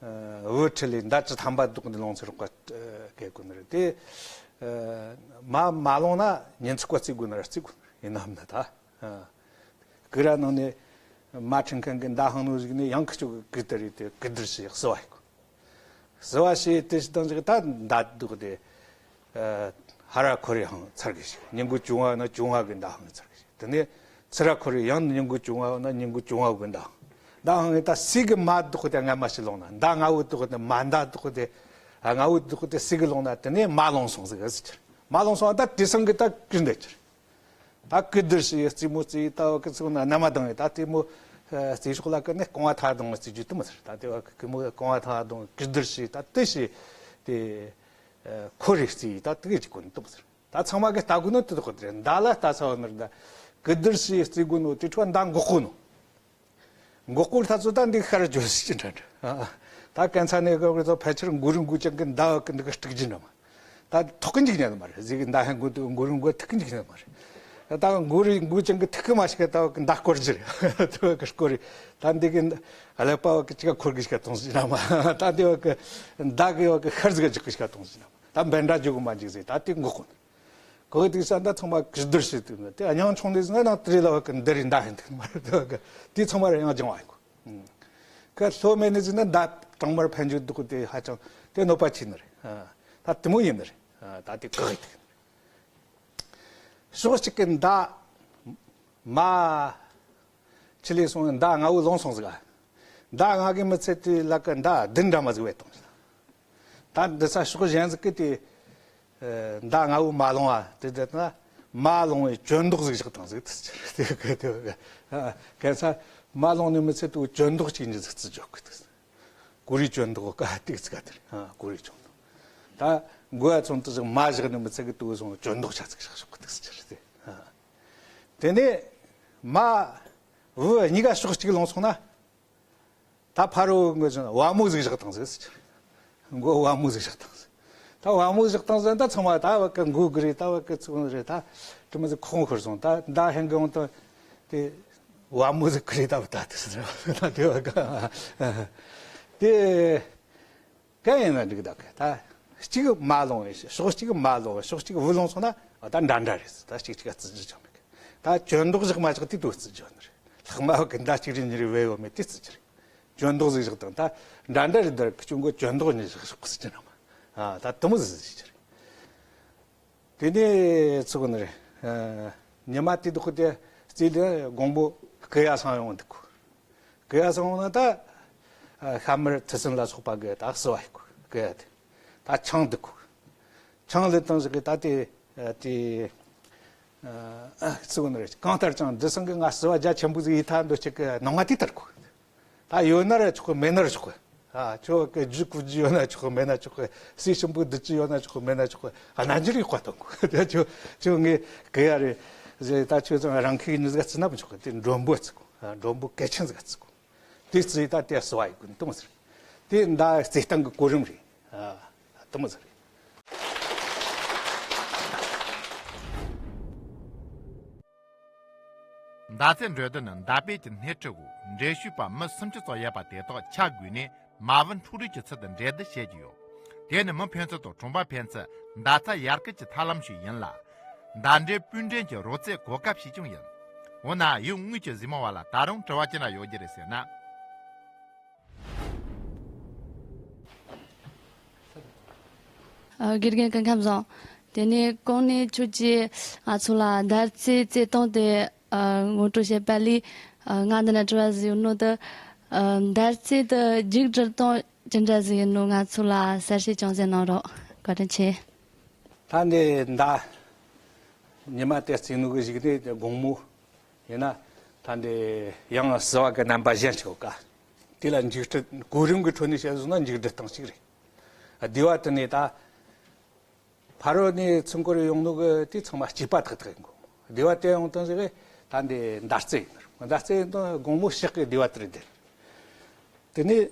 ཨ། བུ་ཁྲི་ལས་མདའ་ཅི་ཐམ་པ་དུ་ལོང་ཚེ་རོགས་པ་གེ་གོ་ནི་རེད་དེ། ཨ། མ་མ་ལོང་ན་ཉིན་ཚིག་པ་བརྩི་དགོས་ནི་རེད། བརྩི་དགོས་ནི་རེད་ཡིན་ནམ་ན་ད། ཨ། ཀི་ར་ནང་ནས་མ་ཁྲིན་མཁན་གི་མདའ་ཧང་ནོ་ཟིག་ནས་ཡང་ཁི་ཆོ་གི་ཀི་དེ་རེད་དེ་ཀི་དིར་ཞིག་བསུ་བ་ཡིན་གོ་བསུ་བ་ཞེས་དེ་ཞིག་དང་ཞིག་ད་མདའ་སྡུག་དེ། ཧ་ར་ཁོ་རེ་ཧང་ཚར་གི་ཞིག་ཉིན་གུ་བཅུ་ང་ན་བཅུ་ང་གི་མདའ་ཧང་ཚར་གི་ཞིག་དེ་ནས་ཚི་ར་ཁོ་རེ་ཡང་ཉིན་གུ་བཅུ་ང་ན་ཉིན་གུ་བཅུ་ང་གི་མདའ་ཧང་མདའ་ཧང་ངེ་ད་སི་གི་མ་སྡུག་དེ་ང་མ་ཞིག་ལོང་ན་མདའ་ང་བོ་སྡུག་དེ་མ་མདའ་སྡུག་དེ་ང་བོ་སྡུག་དེ་སི་གི་ལོང་ན་དེ་ནས་མ་ལོང་སོང་ཟིག་ཟིག་ཆར་མ་ལོང་སོང་ད་དེ་སང་གི་ད་ཀི་འདེ་ཆར། ད་ཀི་དིར་ཞིག་རྩེད་མོ་རྩེ་ད་བ་ཀི་ཚུགས་ན་ན་མ་དང་ད་ལྟད་མོ་རྩེ་ཤོག་ལ་ཀི་ནས་རྐང་བ་ཐག་དང་རྩེ་རྒྱུ་དུ་མ་ཟེར། ད་ལྟེ་བ་ཀི་མོ་རྐང་བ་ཐག་དང་ཀི་དིར་ཞིག་ད་དེ་ཞིག་དེ་ཁོ་རེ་རྩེ་ད་དེ་གི་ཅིག་གོ་ནི་དུ་མ་ཟེར། ད་ཚང་མ་གི་ལྟ་དགོས་ནོ་དེ་དག་གོ་དེ་རེད། མདའ་ལ་ལྟ་ས་བ་ནི་རེད། ད་ཀི་དིར་ཞིག་རྩེ་དགོས་ནོ་དེ་ཁྲོད་མདའ་འགོག་གོ་ནོ། མགོ་སྐོར་ཐ་ཚོ་ད་འདི་ཤར་བརྗོད་སྲིད་ཀྱི་འདྲ་འདྲ། ད་གན་ཚ་ནས་གི་ཚོ་ཕལ་ཆེར་མགོ་རུ་མགོ་ཅན་གི་མདའ་གི་འདི་གི་སྤྲུག་རྒྱུ་འདྲ་མ། ད་ཐོག་གི་འཇིག་ཉན་མ་རེད། ཟིག་གི་མདའ་ཧན་མགོ་དུ་མགོ་རུ་མགོ་ཐུག་གི་འཇིག་ཉན་མ་རེད། ད་མགོ་རུ་མགོ་ཅན་གི་ཐུག་གི་མ་ཞིག་ད་གི་མདའ་སྐོར་རྒྱུ་རེད། ད་གི་སྐོར་རེད། ད་འདི་གི་ཀླད་པ་བ་གི་ཅི་ག་འཁོར་གི་ཞིག་ག་གཏོང་ཟིག་འདྲ་མ། ད་འདི་བ་གི་མདའ་གི་བ་གི་ཤར་ཟིག་ག་འཇུག་གི་ཞིག་ག་གཏོང་ཟིག་འདྲ་མ། ད་འབེན་འདྲ་འཇུག་གི་མ་འཇུག་ཟིག་ད་དེ་འགོག་གོ་ནི། གོ་དུས་ས་མདའ་ཚང་མ་གི་དིར་ཞིག་དུས་ནི་དེ་སྙིང་ཆུང་ནས་ཟིན་ན་ནང་དེ་རེ་ལ་བ་གི་འདི་རེ་མདའ་ཧན་དུ་མ་རེད། དེ་ཚང་མ་རེ་ཡང་སྦྱང་བ་ཡིན་གོ་ཁ་ལྷོ་མེད་ནས་ཟིན་ན་མདའ་གྲང་མར་ཕན་རྒྱུ་འདུག་དེ་ཧ་ཅང་དེ་གནོད་པ་ཆེ་ནི་རེད། ད་དེ་མོ་ཡིན་ནི་རེད། ད་དེ་གི་ཧི་དུ་ཕྱོགས་གཅིག་གི་མདའ་མ། ཆི་ལས་སོང་མདའ་ང་བོ་ལོང་སོང་ཟིག་མདའ་ང་གི་མི་ཚེ་དེ་ལ་གི་མདའ་བདུན་འདྲ་མ་ཟིག་བས་བཏང་། ད་འདི་ས་ཕྱོགས་གཞན་ཟིག་གི་དེ། མདའ་ང་བོ་མ་ལོང་བ་དེ་དེ་ན་མ་ལོང་བའི་གྱོན་མདོག་ཟིག་བཞག་བཏང་ཟིག་དེ་དེ་དེ་གན་ས་མ་ལོང་ནི་མི་ཚེ་དུ་གྱོན་མདོག་ཅིག་འཇི་ཟིག་བརྩི་འཇོག་གི་དེ། གུ་རུའི་གྱོན་མདོག་ག་ཏིག་ཙི་ག་དེ་རེད། གུ་རུའི་གྱོན་མདོག་ད་མགོ་ཡ་ཚོང་དུ་ཟིག་མ་བཞག་ནི་མི་ཚེ་གི་དུ་སོང་གྱོན་མདོག་ཆ་ཟིག་བཞག་ཆོག་གི་དེ་དེ་དེ་ནས་མ། བུ་གཉིས་ཀ་ཕྱོགས་གཅིག་ལོང་སོང་ན། ད་ཕ་རོལ་མགོ་ཅན་བ་མོ་ཟིག་བཞག་བཏང་ཟིག་མགོ་བ་མོ་ཟིག་བཞག་བཏང་ཟིག་ད་བ་མོ་ཟིག་བཏང་ཟིག་ད་ཚང་མ་ད་བ་ཀི་མགོ་གི་རེད། ད་བ་ཀི་ཚུགས་རེད། ད་དེ་མོ་ཟིག་ཁོང་ཁུར་སོང་། ད་ད་ཧན་གི་འོང་དང་དེ་བ་མོ་ཟིག་གི་རེད། ད་བ་ད་དེ་ཟིག་ད་དེ་བ་ཀ་དེ། གན་ཡིན་ན་འགྲིག་ད་གི་ད། གཅིག་མ་ལོང་བས་ཕྱོགས་གཅིག་མ་ལོང་བས་ཕྱོགས་གཅིག་བུ་ལོང་སོང་ན་ད་འདྲ་འདྲ་རེད། ད་གཅིག་གཅིག་བརྩི་རྒྱུ་ཅང་མེད་གི་ད་གྱོན་མདོག་བཞག་མ་བཞག་དེ་དུ་བརྩི་རྒྱུ་ནི་རེད། ལྷག་མ་བ་གི་མདའ་གཅིག་རེ་གཉིས་རེ་བས་ཡོད་མེད་དེ་བརྩི་རྒྱུ་རེད། གྱོན་མདོག་ཟིག་བཞག་དང་ད་འདྲ་འདྲ་རེད། ད་གི་ཁྱོད་མགོ་གྱོན་མདོག་གཉིས་བཞག་ཕྱོགས་བརྩི་རྒྱུ་ན་མ། ད་དུ་མོ་ཟིག་ཟིག་རྒྱུ་རེད། དེ་ནས་ཚུགས་ནི་རེད། ཉི་མ་དེ་དུ་ཁུ་དེ་རྩིས་ལས་དགོང་མོ་སྐུ་ཡ་སང་ཡོང་འདུག་སྐུ་ཡ་སོང་ན་ད། ཤ་མར་ཐི་སིན་ལ་སོགས་པ་གི་ད་བསུ་བ་ཡིག་སྐུ་ཡ་དེ། ད་ཆང་འདུག་ཆང་ལི་ཏང་ཞིག་གི་ད་དེ། དེ། བསུ་བ་ནི་རེད། གང་ལྟར་ཀྱང་འདི་སང་གི་ང་བསུ་བ་རྒྱ་ཆེན་པོ་ཟིག་ཡིད་ཐང་འདོད་ཅིག་གི་ནང་ང་དེ་ལྟར་གོ་ད་ཡོད་ན་ར་ཆོག་གི་མེད་ན་ར་ཆོག་གི་ཨ་ཁྱོད་གི་རྒྱུ་བཀོལ་རྒྱུ་ཡོད་ན་ཆོག་གི་མེད་ན་ཆོག་གི་སྲས་ཞིམ་པོ་བསྡུ་རྒྱུ་ཡོད་ན་ཆོག་གི་མེད་ན་ཆོག་གི་ཨ་ན་འཇིར་ཡོད་པ་དང་གོ་ད་ཁྱོད་ཁྱོད་ངས་གི་ཡ་རེད། ཟེར་ད་ཁྱོད་ཚང་རང་ཁའི་ནི་ཟིག་བརྩི་ན་མི་ཆོག་གི་དེ་མགྲོན་པོ་བརྩི་གོ་མགྲོན་པོ་གལ་ཆེན་ཟིག་བརྩི་གོ་དེ་བརྩི་ད་དེ་བསུ་བ་ཡིག་གོ་འདུག་མ་ཟེར། དེ་མདའ་རྩེ་སྟངས་གི་གོ་རིམ་རེད། ཨ་འདུག་མ་ཟེར། མདའ་རྩེད་འགྲོས་སྡུད་ནི་མདའ་དཔེ་གྱི་སྣེ་ཁྲིད་འོག་འགྲེལ་བཤད་པ་མི་སུམ་ཅུ་ཙམ་ཡོད་པ་དེ་དག་ཆ་བགོས་ནས་མ་བུ་འཁྲུག་རིས་ཀྱི་ཚུལ་དུ་འགྲེལ་བསྡུ་བྱེད་ཀྱི་ཡོད། དེ་ནི་མི་ཕན་ཚུན་དང་གྲོང་པ་ཕན་ཚུན་མདའ་རྩེད་ཡར་སྐུལ་གྱི་ཐབས་ལམ་ཞིག་ཡིན་ལ། མདའ་འདྲེན་སྤུན་འདྲེན་གྱི་རོལ་རྩེད་གོ་སྐབས་ཤིག་ཀྱང་ཡིན། འོ་ན་ཡུལ་དངོས་ཀྱི་གཟིགས་མོ་བ་ལ་ད་རུང་དྲི་བ་ཅི་འདྲ་ཡོད་རྒྱུ་རེད་ཟེར་ན། ཨ། དགེ་རྒན་སྐུ་ཁམས་བཟང་། དེ་ནས་གོང་ནས་ཁྱོད་ཀྱིས་ང་ཚོ་ལ་མདའ་རྩེད་རྩེད་སྟངས་དེ་ ཨ་ངོ་སྤྲོད་བྱས་པ་ལས། ཨ་ང་འདི་ན་དྲི་བ་ཟིག་ཡོད་ནོ་དེ། ཨ་མདའ་རྩེད་དེ་རྒྱུགས་སྤྲོད་སྟངས་ཅི་འདྲ་ཟིག་ཡིན་ནོ། ང་ཚོ་ལ་གསལ་བཤད་ཅུང་ཟད་གནང་རོགས། བཀའ་དྲིན་ཆེ། ད་འདི་མདའ་ཉི་མ་དེ་རྩེ་ནོ་གི་གཞུག་ནས་དགོང་མོ་ཡིན་ན། ད་འདི་ཡང་བསུ་བ་གི་རྣམ་པ་གཞན་ཞིག་ཡོད་ཀ། དེ་ལ་མཇུག་སྒྲིལ། གོ་རིམ་གི་ཁྲོད་ནས་བཤད་སོང་ན་མཇུག་སྒྲིལ་སྟངས་ཤིག་རེད། སྡེ་བ་དེ་ནས་ད་ཕ་རོལ་ནས་ཚུར་འཁོར་ཡོང་ནོ་གི་དེ་ཚང་མ་སྐྱེས་པ་ཐག་ཐག་ཡིན་གོ། སྡེ་བ་དེ་ཡོང་སྟངས་ཤིག་གི་ད་འདི་མདའ་རྩེད་ཡིན། མདའ་རྩེད་ཡིན་དང་དགོང་མོ་ཞག་གི་སྡེ་བ་དེར་བསྡད། དེ་ནས་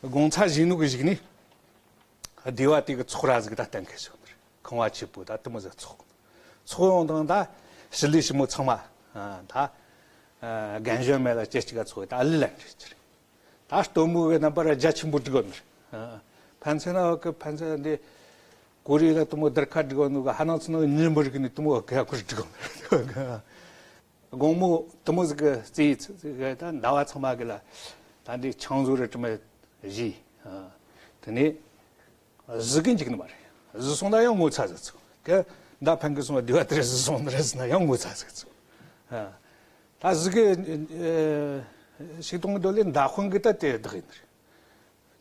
དགོང་ཚ་བཞེས་ནོ་གི་གཞུག་ནས་སྡེ་བ་དེ་གི་ཚོགས་ར་ཟིག་ད་གཏན་འཁེལ་སོང་ནི་རེད། ཁང་བ་ཆེ་པོ་ད་དེ་མོ་ཟིག་ཚོགས། ཚོགས་ཡོང་དང་ད་ཞི་ལི་ཞི་མོ་ཚང་མ་ད་རྒན་གཞོན་མེད་ལ་ཅི་གཅིག་ག་ཚོགས་ད་གླུ་ལེན་རེད་ཅི་རེད། ད་སྟོན་མོ་གི་རྣམ་པར་རྒྱ་ཆེན་པོ་སྒྲིག་གོ་ནི་རེད། ཕན་ཚུན་ན་བ་གི་ཕན་ཚུན་འདི་གོ་རེ་ལ་དེ་མོ་སྡེར་ཁ་སྒྲིག་གོ་ནོ་གི་ཧ་ནང་ཚོ་ནང་ཉིན་མོ་རིག་ནི་དེ་མོ་གི་ཁུར་སྒྲིག་གོ་ནི་རེད། དགོང་མོ་དེ་མོ་ཟིག་གི་རྩེ་ཡི་ཚེ་ཟིག་གི་ད་ཟླ་བ་ཚང་མ་གི་ལ་ད་འདི་ཆང་བཟོ་རེ་དྲི་མ་བཞེས། དེ་ནས་བཟི་གི་འཇུག་ནི་མ་རེད། བཟི་སོང་ན་ཡང་ངོ་ཚ་ཟིག་ཚུགས་གི། མདའ་ཕན་གི་སོང་བ་སྡེ་བ་དེར་བཟི་སོང་ནི་རེད་ཟེར་ན་ཡང་ངོ་ཚ་ཟིག་ཚུགས། ད་བཟི་གི་ཞིག་གཏོང་གི་འདོད་ལས་མདའ་དཔོན་གི་ད་དེ་བདག་ཡིན་ནི་རེད།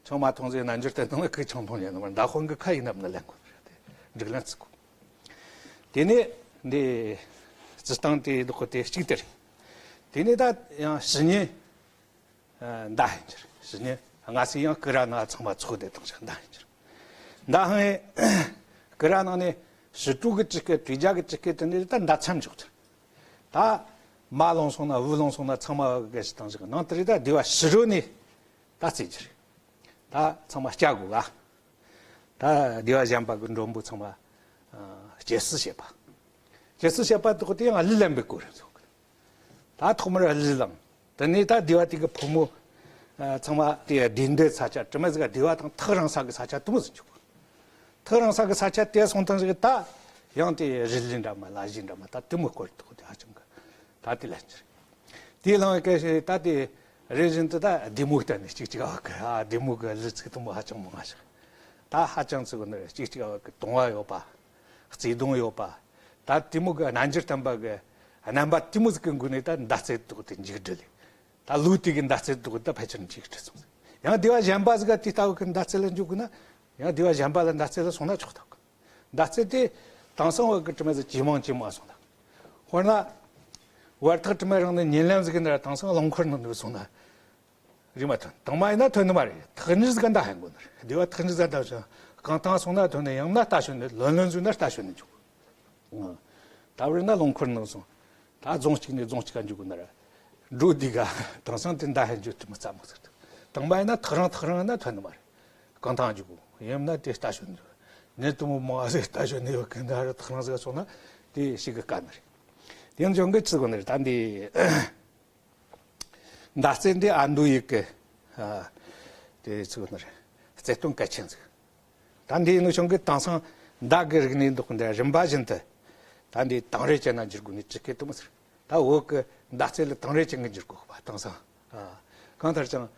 ཆང་མ་འཐུང་ཟེར་རྣལ་འབྱོར་བསྟན་སྟངས་ལ་ཁོས་ཆང་འཐུང་ཉན་ནི་མ་རེད། མདའ་དཔོན་གི་ཁ་ཡིན་ནམ་ན་ལེན་དགོས་ནི་རེད། དེ་སྒྲིག་ལན་བརྩི་དགོས། དེ་ནས་འདི་རྩི་སྟངས་དེ་བདག་གོ་དེ་གཅིག་དེ་རེད། དེ་ནས་ད་ཡང་ཕྱི་ཉིན་མདའ་ཧན་གྱི་རེད། ཕྱི་ཉིན་སྔ་སེ་ཡང་སྐུ་ར་ན་ཚང་མ་ཚོགས་དེ་དང་ཞག་མདའ་ཧན་གྱི་རེད། མདའ་ཧན་སྐུ་ར་ནང་ནས་ཕྱི་དྲོ་གི་ཅི་སྐད་དྲོས་རྒྱ་གི་ཅི་སྐད་དེ་ནས་ད་མདའ་མཚམས་འཇོག་གྱི་རེད། ད་མ་ལོང་སོང་ན་བུ་ལོང་སོང་ན་ཚང་མ་གི་ཞིག་དང་ཞིག་ནང་དེ་རེད། ད་སྡེ་བ་ཕྱི་རོལ་ནས་ད་རྩེ་གྱི་རེད། ད་ཚང་མ་སྐྱ་དགོས་ག། ད་སྡེ་བ་གཞན་པ་གི་མགྲོན་པོ་ཚང་མ་ཨ་སྐྱེལ་སྲིད་བྱེད་པ། སྐྱེལ་སྲིད་བྱེད་པ་དག་དེ་ཡང་གླུ་ལེན་པའི་གོ་རིམ་ཚོགས་གི། ད་ཐོག་མར་གླུ་བླངས། དེ་ནས་ད་སྡེ་བ་དེ་གི་ཕོ་མོ་ཨ་ཚང་མ་དེ་སྡེ་འདྲའི་ས་ཆ་དྲི་མ་ཟིག་སྡེ་བ་དང་ཐག་རིང་ས་གི་ས་ཆ་དུ་མོ་ཟིག་འཇུག་པ། ཐག་རིང་ས་གི་ས་ཆ་དེ་སོང་དང་ཞིག་ད་ཡང་དེ་རི་ལི་འདྲ་མ་ལ་གཞི་འདྲ་མ་ད་དུ་མོ་སྐོར་དག་དེ་ཧ་ཅང་གི་ད་དེ་ལ་འཇིར། དེའི་ལང་བའི་སྐད་ཤེས་ད་དེ་རེ་བཞིན་དུ་ད་བདེ་མོ་གཏན་ནས་གཅིག་གཅིག་ཨ་བ་གི་ཨ་བདེ་མོ་གི་གླུ་ཚིག་དུ་མོ་ཧ་ཅང་མང་ང་ཞིག་ད་ཧ་ཅང་ཚིག་གི་ནི་གཅིག་གཅིག་ཨ་བ་གི་དུང་བ་ཡོད་པ། བརྩེ་དུང་ཡོད་པ། ད་དེ་མོ་གི་རྣལ་འབྱོར་བསྟན་པ་གི་རྣམ་པ་དེ་མོ་ཟིག་གི་སྒོ་ནས་ད་མདའ་རྩེད་དུ་དེ་མཇུག་སྒྲིལ་ལེ། ད་ལོ་དེ་གི་མདའ་རྩེད་དུ་ད་ཕལ་ཆེར་མཇུག་སྒྲིལ་སོང་ཟིག་ཡང་སྡེ་བ་གཞན་པ་ཟིག་ག་དེ་ལྟ་བུ་གི་མདའ་རྩེད་ལ་འཇུག་དགོས་ན་ཡང་སྡེ་བ་གཞན་པ་ལ་མདའ་རྩེད་ལ་སོང་ན་ཆོག་ཐག་གི། མདའ་རྩེད་དེ་དེང་སང་བ་གི་དྲི་མ་ཟིག་ཇེ་མང་ཇེ་མང་སོང་ད། དཔེར་ན། བར་ཐག་དྲི་མ་རིང་ནས་ཉིན་ལམ་ཟིག་གི་ནར་དེང་སང་རླངས་འཁོར་ནང་ནས་སོང་ན། རེད་མ་ཐོན། དང་མ་ཡིན་ན་ཐོན་ནི་མ་རེད། ཐག་ཉེ་ཟིག་ག་མདའ་ཧན་དགོས་ནི་རེད། སྡེ་བ་ཐག་ཉེ་ཟིག་ག་མདའ་ཞོན། རྐང་ཐང་སོང་ན་ཐོན་ནི། ཡང་ན་རྟ་ཞོན་ནི། ལོན་ལོན་ཟིག་ན་རྟ་ཞོན་ནི་འཇུག་ད་བར་ན་རླངས་འཁོར་ནང་སོང་། ད་རྫོང་གཅིག་ནས་རྫོང་གཅིག་ག་འཇུག་དགོས་ནི་རེད། འགྲོ་དུས་ག་དེང་སང་དེ་མདའ་ཧན་འཇུག་དྲི་མ་རྩ་མོ་ཟིག་རེད། དང་མ་ཡིན་ན་ཐག་རིང་ཐག་རིང་ན་ཐོན་ནི་མ་རེད། རྐང་ཐང་འཇུག་དགོས། ཡིན་ན་དེ་རྟ་ཞོན་ནི་རེད། ནས་དུ་མོ་མང་ཟིག་རྟ་ཞོན་ནི་ཡོད་གི་འདྲ་རེད། ཐག་རིང་ཟིག་ག་སོང་ན་དེ་ཞིག་གི་དཀའ་ནི་རེད། དེ་ཡང་ཅུང་གི་ཆི་དགོས་ནི་རེད། ད་འདི། མདའ་རྩེད་འདི་ཨ་མདོ་ཡི་གི་ཨ་དེ་ཚིག་ནི་རེད། རྩེད་སྟོན་གལ་ཆེན་ཟིག་ད་འདི་ནུ་ཆུང་གི་དེང་སང་མདའ་གི་རིག་གནས་འདུག་འདི་རིམ་པ་བཞིན་དུ་ད་འདི་དང་རེ་བྱས་ན་འགྱུར་དགོས་ནི་ཅི་སྐད་དུ་མི་ཟེར། ད་བོད་གི་མདའ་རྩེད་ལ་དང་རེ་ཅན་གི་འགྱུར་དགོས་པ། དེང་སང་ཨ་གང་ལྟར་ཀྱང་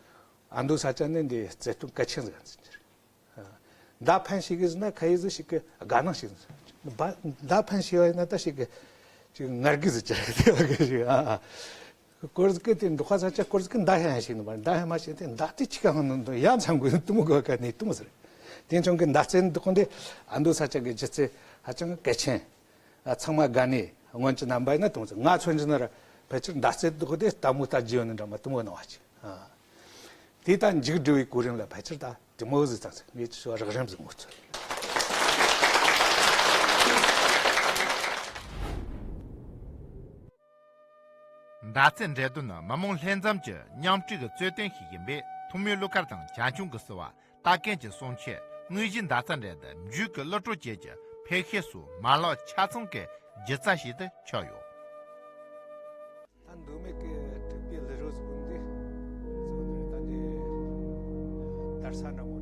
ཨ་མདོ་ས་ཆ་ནི་འདི་རྩེད་སྟོན་གལ་ཆེན་ཟིག་འཛིན་གྱི་རེད། མདའ་ཕན་ཞིག་གི་ཟེར་ན་ཁ་ཡི་ཟིག་ཞིག་གི་དགའ་སྣང་ཞིག་ཟིག་མདའ་ཕན་ཞིག་ཡིན་ན་ད་ཞིག་གི་ཅིག་ངར་གི་ཟིག་ཅིག་དེ་བ་གི་ཞིག་ཨ། སྐོར་ཟིག་གི་དེ་འབྲོག་པ་ས་ཆ་སྐོར་ཟིག་གི་མདའ་ཕན་ཞིག་ནི་མ་མདའ་ཕན་མ་ཞིག་དེ་མདའ་དེ་ཅི་ག་ཧང་ནི་འདུག་ཡ་མཚན་གི་དུ་མོ་གི་ག་ནི་དུ་མོ་ཟེར། དེ་ཚང་གི་མདའ་རྩེད་འདུག་གོ་འདི་ཨ་མདོ་ས་ཆ་གི་སྒྱུ་རྩལ་ཧ་ཅང་གལ་ཆེན། ཚང་མ་དགའ་ནི་སྔོན་གྱི་རྣམ་པ་ཡིན་ན་དུ་མོ་ཟེར། ང་མཚོན་གྱི་ན་ར་ཕལ་ཆེར་མདའ་རྩེད་འདུག་གོ་དེ་ལྟད་མོ་ལྟ་རྒྱུ་ཡོད་ནི་འདྲ་མ་དུ་མོ་ནང་བ་ཅིག་དེ་ལྟར་མཇུག་སྒྲིལ་བའི་གོ་རིམ་ལ་ཕལ་ཆེར་ད་དེ་མོ་ཟིག་ཙམ་ཟིག་ངས་ཅི་ཞུ་བ་རགས་རིམ་ཟིག་ངོ་སྤྲོད། མདའ་རྩེད་འགྲན་བསྡུར་ནི་མི་མང་ལྷན་འཛོམས་ཀྱི་མཉམ་སྤྲོས་ཀྱི་རྩོད་བསྟུན་ཞིག་ཡིན་པས་ཐོག་མའི་གླུ་གར་དང་གྱ་ཆུང་གི་བསུ་བ། ལྟ་མཁན་གྱི་གསུང་ཆོས། དངོས་གཞིའི་མདའ་རྩལ་འགྲན་དུ་འཇུག་གི་གླུ་བྲོ་བཅས་ཀྱི་ཕན་ཤེས་སོགས་མ་ལག་ཆ་ཚང་གི་སྒྱུ་རྩལ་ཞིག་ཏུ་ཆགས་ཡོད། ད་མདོ་སྨད་ཀྱི་འཁྲིག་པའི་གླུ་རོལ་ཟེར་གོ་ནི་འདི་ཟེར་བ་དེ་རེད། ད་འདི་དར་ས་འདྲ་